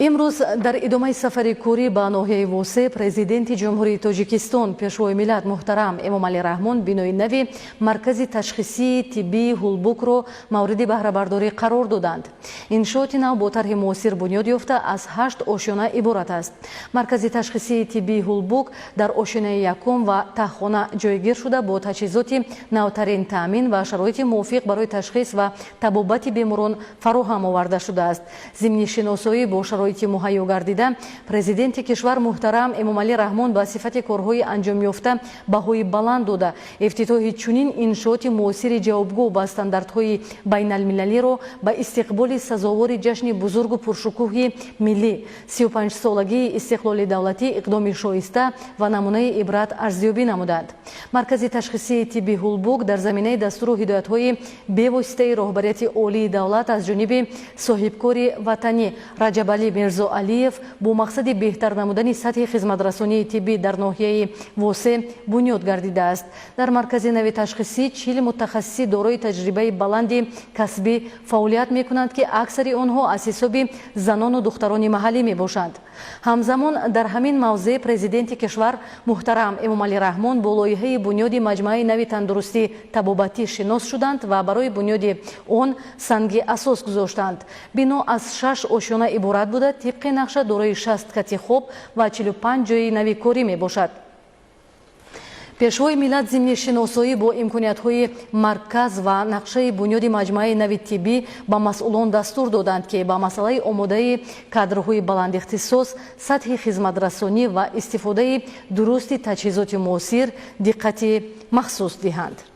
Имрӯз дар идомаи сафари корӣ ба ноҳияи Восе Президенти Ҷумҳурии Тоҷикистон, Пешвои миллат муҳтарам Эмомалӣ Раҳмон бинои нави Маркази ташхисии тиббии Ҳулбукро мавриди баҳрабардорӣ қарор доданд. Иншооти нав бо тарҳи муосир бунёд ёфта, аз ҳашт ошёна иборат аст. Маркази ташхисии тиббии Ҳулбук дар ошёнаи якум ва таҳхона ҷойгир шуда, бо таҷҳизоти навтарин таъмин ва шароити мувофиқ барои ташхис ва табобати беморон фароҳам оварда шудааст. Зимни шиносоӣ бо шароити муҳайё гардида, Президенти кишвар муҳтарам Эмомалӣ Раҳмон ба сифати корҳои анҷомёфта баҳои баланд дода, ифтитоҳи чунин иншооти муосири ҷавобгӯ ба стандартҳои байналмилалиро ба истиқболи сазовори ҷашни бузургу пуршукӯҳи миллӣ, 35-солагии истиқлоли давлатӣ, иқдоми шоиста ва намунаи ибрат арзёбӣ намуданд. Маркази ташхисии тибби Ҳулбук дар заминаи дастуру ҳидоятҳои бевоситаи роҳбарияти олии давлат аз ҷониби соҳибкори ватанӣ Раҷабалӣ Мирзоалиев бо мақсади беҳтар намудани сатҳи хизматрасонии тиббӣ дар ноҳияи Восе бунёд гардидааст. Дар маркази нави ташхисӣ 40 мутахассиси дорои таҷрибаи баланди касбӣ фаъолият мекунанд, ки аксари онҳо аз ҳисоби занону духтарони маҳаллӣ мебошанд. Ҳамзамон дар ҳамин мавзеъ Президенти кишвар муҳтарам Эмомалӣ Раҳмон бо лоиҳаи бунёди маҷмӯаи нави тандурустӣ табобатӣ шинос шуданд ва барои бунёди он санги асос гузоштанд. Бино аз шаш ошёна иборат буда, тибқи нақша дорои 60 кати хоб ва 45 ҷойи нави корӣ мебошад. Пешвои миллат зимни шиносоӣ бо имкониятҳои марказ ва нақшаи бунёди маҷмӯаи нави тиббӣ ба масъулон дастур доданд, ки ба масъалаи омодаи кадрҳои баландихтисос, сатҳи хизматрасонӣ ва истифодаи дурусти таҷҳизоти муосир диққати махсус диҳанд.